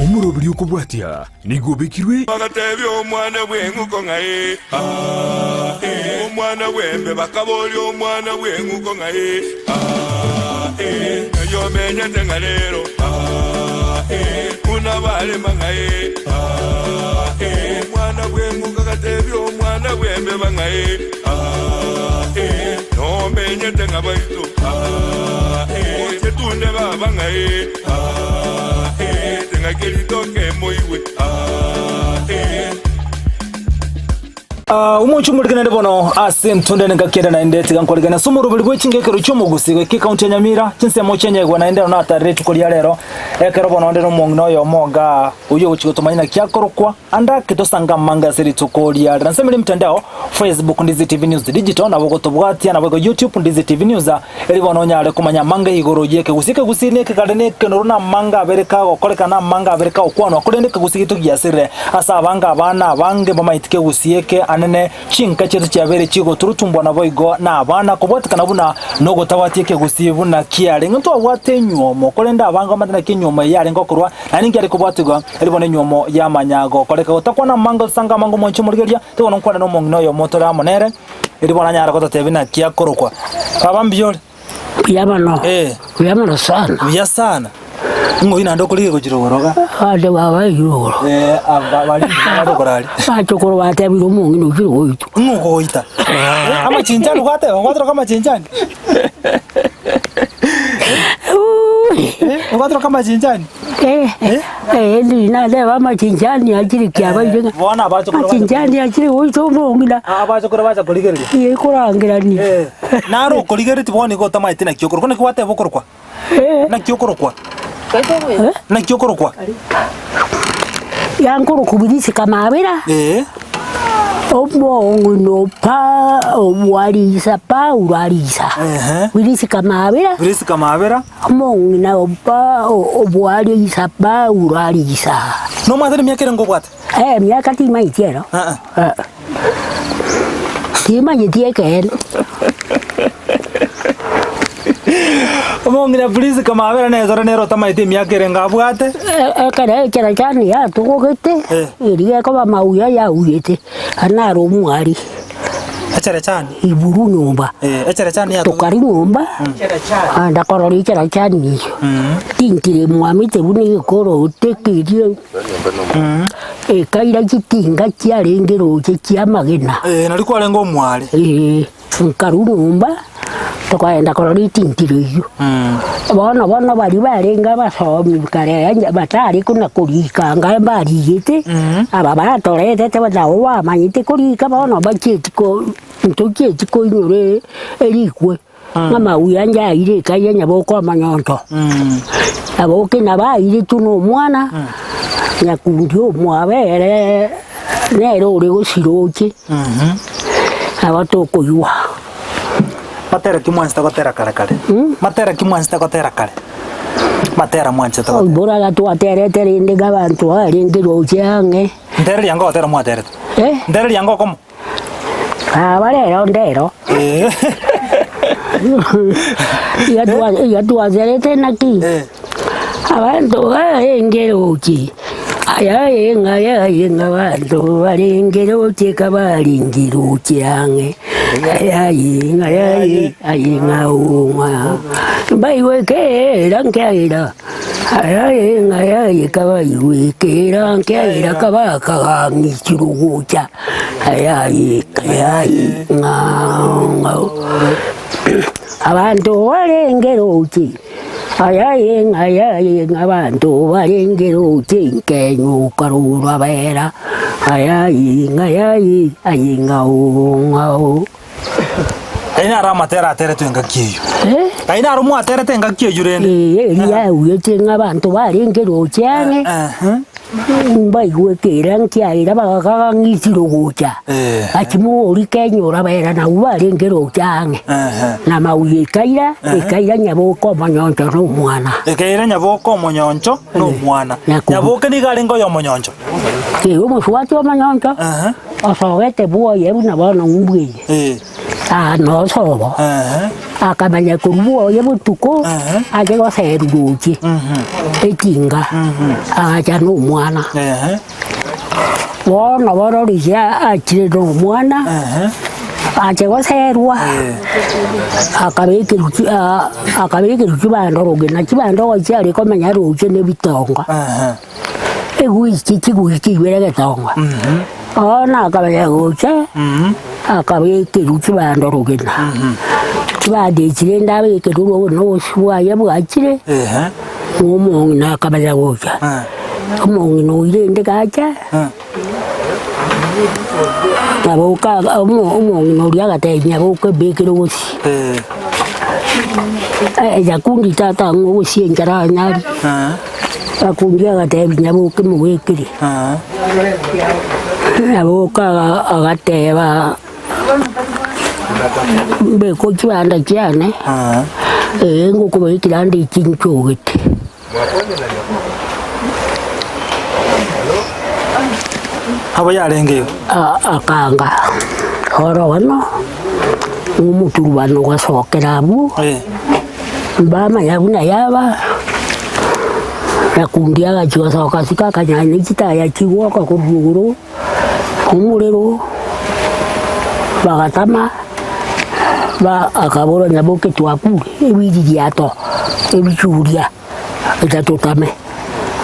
Omoroberi okobwatia nigo obekirwe. Bagatebia omwana bw'eng'uko ng'a ee, aa, ee. Omwana bw'embe bakaboria omwana bw'eng'uko ng'a ee, aa, ee. Ng'ai omenyete ng'a rero, aa, ee. Buna barema ng'a ee, aa, ee. Omwana bw'eng'uko agatebia omwana bw'embeba ng'a ee, aa, ee. Nomenyete ng'a baito, aa, ee. Oche tunde baba ng'a ee, aa, ee. Teng'aki ritoke moigwe, aa, ee. Omochie omorike naende bono ase entunda nengaki ende naende tiga nkoregane ase omoroberi bwe chingekero chi'omogusi goika ekaunti ya Nyamira, chinsemo chi'enyegwa naende ero natarire rituko ria rero ekero bono onde nomong'ina oyomo igaa oyio ogochia gotomanya naki akorokwa ande ake tosange amange ase rituko ria rero. Nsemeri emitandao, Facebook Ndizi TV News Digital nabo ogotobwatia naboigo YouTube Ndizi TV News Erio bono onyare komanya amanga igoro y'ekegusii. Ekegusii nekegare na ekenoro na amanga abere kagokoreka na amanga abere kagokwanwa, korende ekegusii gento giasirire ase abange abana abange mbamaeti kegusii eke anene chinka chiaito chiabeire chigoturutumbwa naboigo na abana kobwatekana buna nogotabwatia ekegusii buna kiarenge. Ntwabwate enywomo korende abange bamanyete naki enywomo eye yarenge gokorwa naende inki yare kobwatigwa. Erio bono enywomo yamanya gokoreka gotakwana amanga gose amanga omwanchi omorigereria, tiga nkwane nomong'ina oyomo tore amo nere. Erio bono anyare gototebia naki akorokwa. Baba mbuya ore? Mbuya mono. Eh. Mbuya mono sana. Buya sana. Ng'o oyio naende okorigia gochia rogoro iga? Abande baba eyio rogoro. Eh, aba bari bari okorari. Bachokoro batebire omong'ina ochire goitwa. Ng'o ogoita? Eh, amachinchani gwateba, gwatoroka amachinchani? Eh, gwatoroka amachinchani? Eh, eh, ndi nateba amachinchani achire kiabaire ng'a Bono abachokoro bacha- machinchani achire goita omong'ina Ah, abachokoro bacha korigereria. iga ekorangerania. Eh, naro okorigeretie bono igo otamaeti naki okorokwa, naki gwateba okorokwa? Eh, Naki okorokwa? Naki okorokwa? Yankorokwa Bilisi Kamabera. Eh. Omong'ina o Pa obwarisa Paulo arisa. Ehe. Bilisi Kamabera. Bilisi Kamabera. Omong'ina o Pa obwarisa Paulo arisa. Nomwate nemiaka ere ngobwate? Eh, emiaka timaeti ero. Ah, Eh. Timanyeti ekeene. Omong'ina please kamabera nesore nere otamaeti emiaka ere ngabwate. Ekero ekero chani yatogogete, Eh. eria ekoba mauya yauyete, aria naro omwari, Echere chani. iburu nyomba. Eh, echere chani yatogo. Tokari nyomba, anda korora echera chani eyio, tinkire mwamete buna egekorote keria, ekaira chitinga chiarenge roche chi'amagena. Eh, nari kwarenge omware. Eeh, nkarwa nyomba, tokaenda korora etintiro eyio. Bono bono baria barenge abasomi kare onye batari kona korika anga mbarigete, aba batoretete nabo bamanyete korika bono bachieti ko ntochieti koinyora erikwe, ng'a amauya anje aire ekaira nyaboka omonyonto. Nyaboke nabo airetwe na omwana, nyakundi omwabo ere nere ore gosira oche. Nabo tokoigwa. Matera ki mwanchete gotera kare kare? Matera ki mwanchete gotera kare? Matera mwanchete gotera. Oiboraga twaterete rende ng'a abanto barenge roche ang'e. Ntereria ngotera mwaterete. Eh? Ntereria ngokomo. Aba rero ndero. Eh. Iga twa- iga twaserete naki? Eh. Abanto barenge roche, ayaye ng'a ayaye ng'a abanto barenge roche kabarenge roche ang'e, ayaye ng'a ayaye aye ng'a oo ng'a, mbaigwe kera nkeira, ayaye ng'a ayaye kabaigwe kera nkeira kabakagang'ichirwe gocha, ayaye ayaye ng'a ng'a abanto barenge roche. Ayaye ng'ayaye ng'abanto barenge roche nkenyuka rurabera ayaye ng'ayaye aye ng'ao ng'ao. Aye naro amatera ateretwe engaki eyio. Eh? Aye naro mwaterete engaki eyio rende. Ee, eria yauyete ng'abanto barenge roche ang'e. Ehe. Mbaigwe kera nkiaira bagakaga ng'isire gocha, Eh. gachimori kenyora bera nabwo barenge roche ang'e. Ehe. Na mauya ekaira, ekaira nyaboke omonyoncho na omwana. Ekaira nyaboke omonyoncho na omwana. Nyakubu. Nyaboke nigo arenge oyomonyoncho. Ee, omosubati omonyoncho, Ehe. osogete bwoye buna bono ng'umbu eye, Eh. aa nosobo. Ehe. Akamanya korwa bwoye botuko, ache goserwa roche etinga, agacha na omwana. Bono bono riria achire na omwana, ache goserwa, akabekerwa chi akabekerwa chibando rogena, chibando chiare komenya roche na ebitonga. Egwiki chigwiki ibere egetonga. Bono akamanya gocha, akabekerwa chibando rogena. Chibando echi rende abekerwe rogena obosio bwaye bwachire, omong'ina akamanya gocha. Omong'ina oyio rende gacha, nyaboka omong'ina oria agatebia nyaboka mbekere obosio. Nyakundi tata ang'e obosio enchara anyare. Nyakundi agatebia nyaboka mobekere. Nyaboka agateba mbeke chibanda chiane, ee ngokobekera ande echi nchogete. Abo yarenge igo. Akanga oro bono, omoturubano ogasokera abwo, mbamanya buna yaba, Nyakundi agachia gosoka isiko akanyanya chitaya chigwoka korwa igoro. Omorero bagatama, ba akabora nyaboke twakure, ebiririato, ebichuria, eta totame,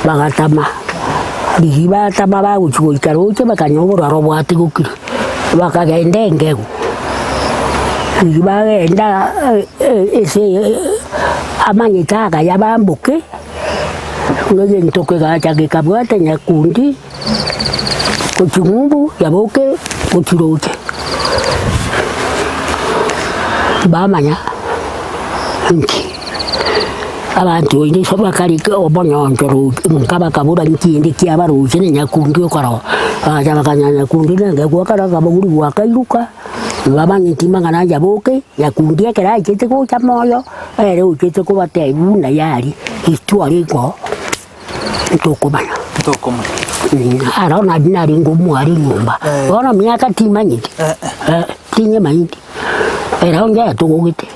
bagatama. Riria batama bagochia goika roche bakanyora obororo bwatigokire, bakagenda engegu. Riria bagenda ase amanyete akaya bamboke, buna egento kegacha gekabwata nyakundi. Gochia ng'umbu yaboke gochia roche, bamanya nki abanto inde iso bakarika obonyoncho roche nka bakabora nki ende kiaba roche na nyakundi okarora, bagacha bakanyora nyakundi nenge gwakara akabogori gwakairuka, bamanyeti mang'ana yaboke, nyakundi ekero achete gocha moyo, ere ochete kobatebia buna yari, intware igo. Ntokomanya. Ntokomanya. Aro nari narenge omware nyomba. Bono miaka timanyeti. Tinyemanyeti. Ero onde atogogete.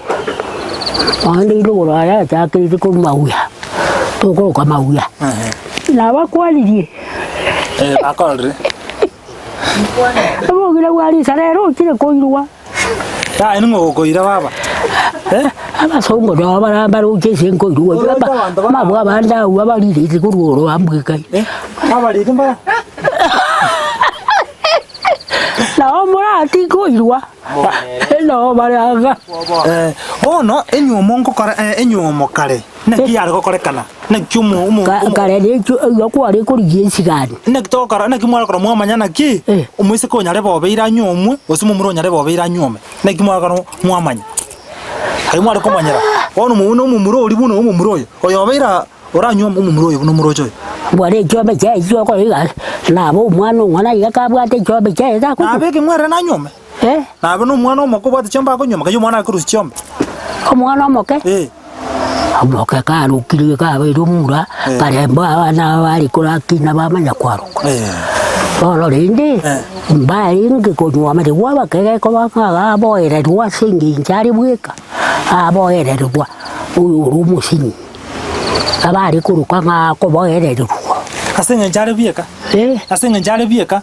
Naende rigoro aya achakerete korwa mauya. Tokoroka mauya. Nabakwanirie. Bakorire. Omong'ina bwa risa rero ochire koirwa. Yaya ning'o ogokoira baba? Eh? Abasongo nabo bara baroche ase nkoirwa Oroche abanto bara- mabwo abande agwo abarirete korwa oro bambwekaine. Eh? Abariri mbara? Nabo morati koirwa nabo bare anga. Eh, bono enywomo nkokora eh, enywomo kare naki yare gokorekana naki omo omo Ka- omo- Kare richo igo kware korigia esigani. Naki togokora naki mwarekora mwamanya naki Eh. omoiseke onyare bobe ire anyuomwe gose momura onyare bobe ire anyuome naki mwarekora mwamanya aye mware komanyera bono omobuna omomura oria buna omomura oyo oyo obeire aa oranyuome omomura oyo buna omoroche oyo. Bware echiombe chiaye chiokora iga nabo omwana ong'wana iga kabwate echiombe chiaye takoigwa. Nabe ekeng'werere nanyuome Eh. nabe na omwana omoke obwate chiombe akonyuoma kaywo omwana akorusia chiombe. Omwana omoke. Eh. Omoke karokire kabeire omura, Eh. karemba abana aba bare korakina bamanya kwaroka. Eh. Bono rende, Eh. mbarenge konywomerigwa abake gekoba ng'a aboererwa ase engencho are bweka, aboererwa oyo ore omosinyi, abare koroka ng'a akoboererwa. Ase eng'encho are bieka. Eh. Ase eng'encho are bieka.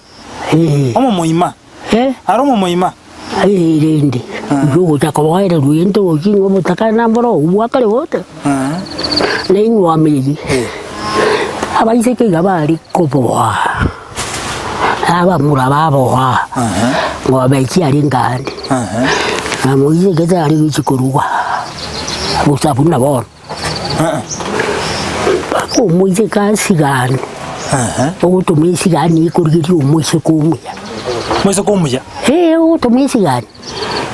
Eh. Omomoima. Eh. Are omomoima. Ee, rende, inche ogocha koboererwa egento gochia ng'a obotakani nambore obwo bwa kare gote, na enyuomo eye, abaiseke iga bare koboa, na abamura baboa, ng'ombe chiarenge aande, na moiseke tari gochia koruga bosa buna bono. Mpaka omoiseke asigane, ogotoma esigani ekorigeria omoiseke omuya. Omoiseke omuya? Ee, ogotoma esigani,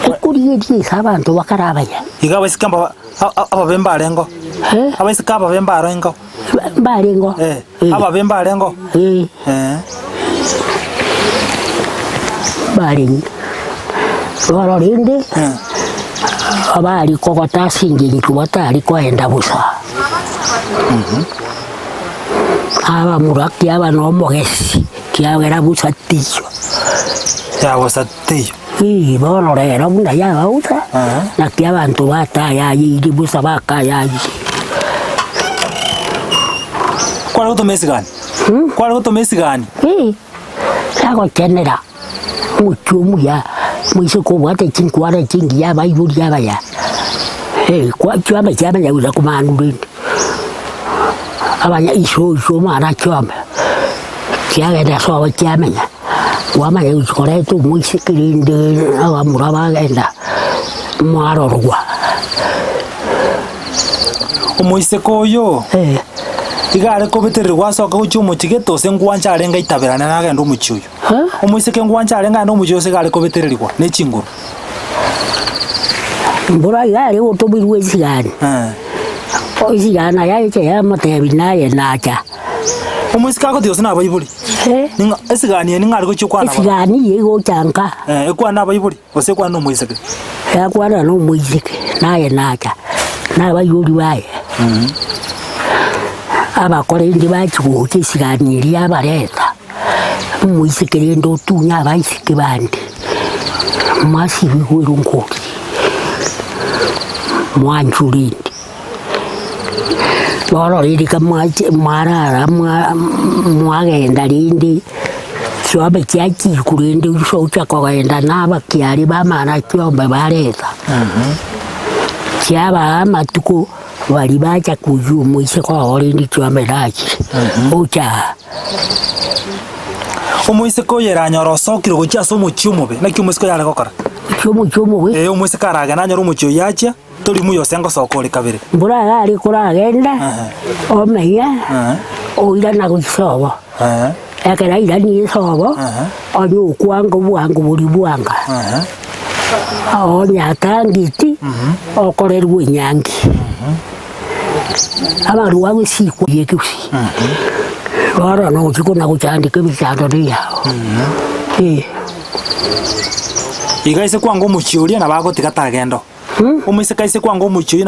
ekorigeria ase abanto bakare abaya. Iga abaiseke aba ababe mbarengeo? Eh? Abaiseke ababe mbarengeo? Mbarengeo. Eh, ababe mbarengeo? Ee. Eh. Mbarenge. Bono rende, abare kogota ase engencho batari koenda bosa. Abamura kiaba na omogesi, kiagera bosa teiyo. Ya bosa teiyo. Ii, bono rero buna yabausa, naki abanto batayayeire bosa bakayayeire. Kware gotoma esigani? Kware gotoma esigani? Ii, yagochenera omochie omuya, moiseke obwate chinkwara chingiya abaibori abaya, eh, kwa chiombe chiamenya gocha komanwa rende, abanya iso iso omwana chiombe. Chiagenda ase obo chiamenya, kwamanya gochia koreta omoiseke rende abamura bagenda mwarorwa. Omoiseke oyo Eh, iga are kobetererigwa asoke gochia omochie gete ose ngwancha arenge aitaberane nagende omochie oyo. eh, Omoiseke ngwancha arenge agende omochie ose iga are kobetererigwa ne chinguru. Mbura iga are gotomirwa esigani, Eh. esigani yaecha yamotebi naye nacha. Omoiseke agotiga gose nabaibori? Eh, Ning'a esigani eye ning'a are gochia okwana barabwo? esigani eye egocha nka, Eh, ekwane nabaibori, gose ekwane na omoiseke? yakwana na omoiseke, naye nacha, na abaibori baye. Abakorende bachia gocha esigani eria yabareta, omoiseke rende otunya abaiseke bande, mwasibigwe erongori, mwanchwa rende. Bono rende mwache mwarara mwa mwagenda rende chiombe chiachikwa rende gocha kogenda na abakiari bamana chiombe bareta. Chiabaa amatuko baria bacha koyia omoiseke obo rende chiombe nachire, ocha aa. Omoiseke oyo eranyore osokire gochia ase omochie omobe, naki omoiseke oyo are gokora? Gochia omochie omobe. Ee, omoiseke aragende anyore omochie oyio achia. Tori muya ose ngosoka ore kabere. Mbura iga aria koragende, omenye, oirana gochia sobo. Ekero airanie sobo, onye okwanga obwango boria bwanga, onye atangeti, okorerwe enyangi. Abarwa agosikwa ekegusii, bono nochia kona gochandeka emechando neyao, eh. Iga ase kwanga omochie oria nabo agotiga tagenda oo. Omoiseke aise kwanga omochie oyio nabo.